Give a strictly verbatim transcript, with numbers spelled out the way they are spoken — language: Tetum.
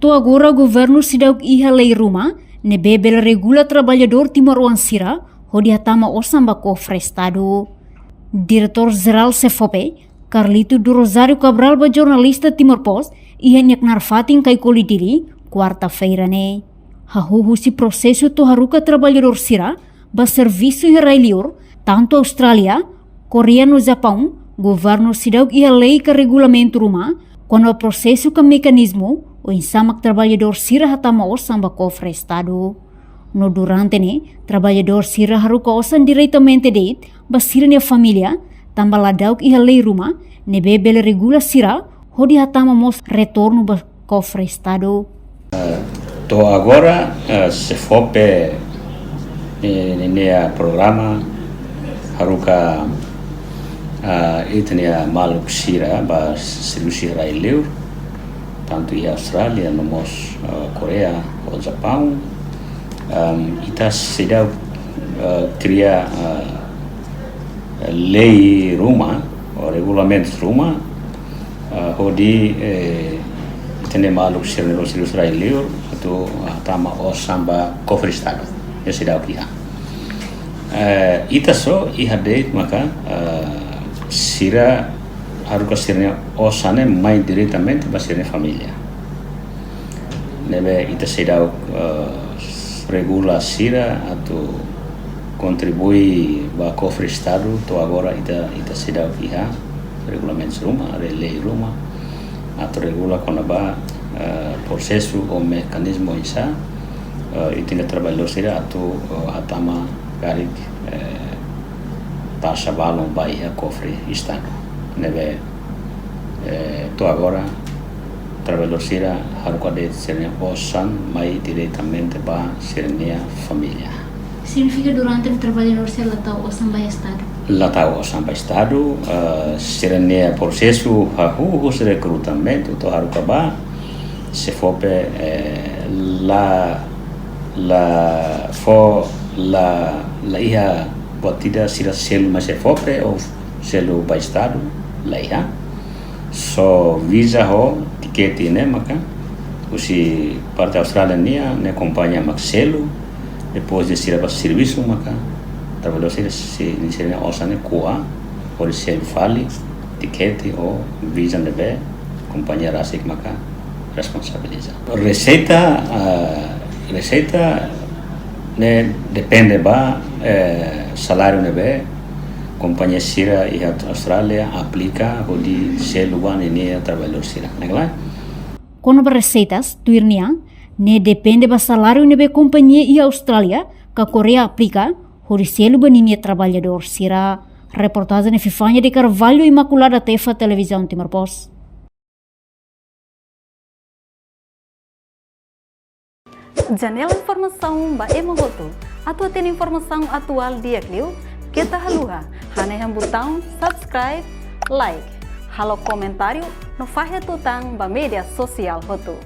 To'o agora governu seidauk iha lei ruma ne'ebé bele regula traballadór timoroan sira hodi hatama osan ba kofre Estadu. Diretór Jerál SEFOPE, Carlito do Rosário Cabral, ba jornalista Timor Post iha nia knaar fatin Caicoli, Dili, kuarta-feira ne'e. Hahú husi prosesu to'o haruka traballadór sira ba servisu iha rai-liur, tantu Austrália, Koreia no Japaun, governu seidauk iha lei ka regulamentu ruma kona-ba prosesu ka mekanizmu oinsá mak traballadór sira hatama osan ba kofre Estadu. No durante ne'e, traballadór sira haruka osan diretamente de'it ba sira-nia família, tanba ladauk iha lei ruma ne'ebé bele regula sira hodi hatama mós retornu ba kofre Estadu. To'o agora, eh, SEFOPE, eh, ninia programa haruka, ah, ita-nia maluk sira ba servisu rai-liur, tantu iha Austrália no mós, ah, Koreia ou Japaun. Am, ita seidauk, ah, kria, ah, lei ruma ou regulamentus ruma, ah, hodi, eh, ita-nia maluk sira ne'ebé servisu rai-liur atu, ah, hatama osan ba kofre Estadu. Ida seidauk iha. Eh, ita só iha de'it maka, eh, sira haruka sira-nia osan ne'e mai diretamente ba sira-nia família. Ne'ebé ita seidauk, eh, regula sira atu kontribui ba kofre Estadu, to'o agora ita, ita seidauk iha regulamentus ruma, lei ruma, atu regula kona-ba, eh, prosesu ou mekanizmu oinsá, eh, ita-nia traballadór sira atu, eh, hatama karik, eh, taxa balun ba iha kofre Estadu. Ne'ebé, eh, to'o agora traballadór sira haruka de'it sira-nia osan mai diretamente ba sira-nia família. Signifika durante ne'e traballadór sira la tau osan ba Estadu? La tau osan ba Estadu, eh, sira-nia prosesu hahú husi rekrutamentu to'o haruka ba SEFOPE, eh, la, la fó, la, la iha buat ida sira selu mai SEFOPE ou selu ba Estadu, la iha. Só viza ho tikete ne'e maka husi parte Austrália nian, ne'e kompañia mak selu, depois de sira ba servisu maka traballadór sira, se, sira-nia osan ne'e ko'a, hodi selu fali tikete ou viza ne'ebé kompañia rasik maka responsabiliza. Reseita, ah, reseita ne'e depende ba, eh, saláriu ne'ebé kompañia sira iha Austrália aplika hodi selu ba ninia traballadór sira. Ne'e kala? Kona-ba reseitas, tuir nia, ne'e depende ba saláriu ne'ebé kompañia iha Austrália ka Koreia aplika hodi selu ba ninia traballadór sira. Reportajen Epifania de Carvalho, Imaculada Tefa, Televizaun Timor Post. Janela informasaun ba ema hotu. Atu hatene informasaun atuál di'ak liu, keta haluha hanehan butaun subscribe, like, halo komentáriu no fahe tutan ba média sosiál hotu.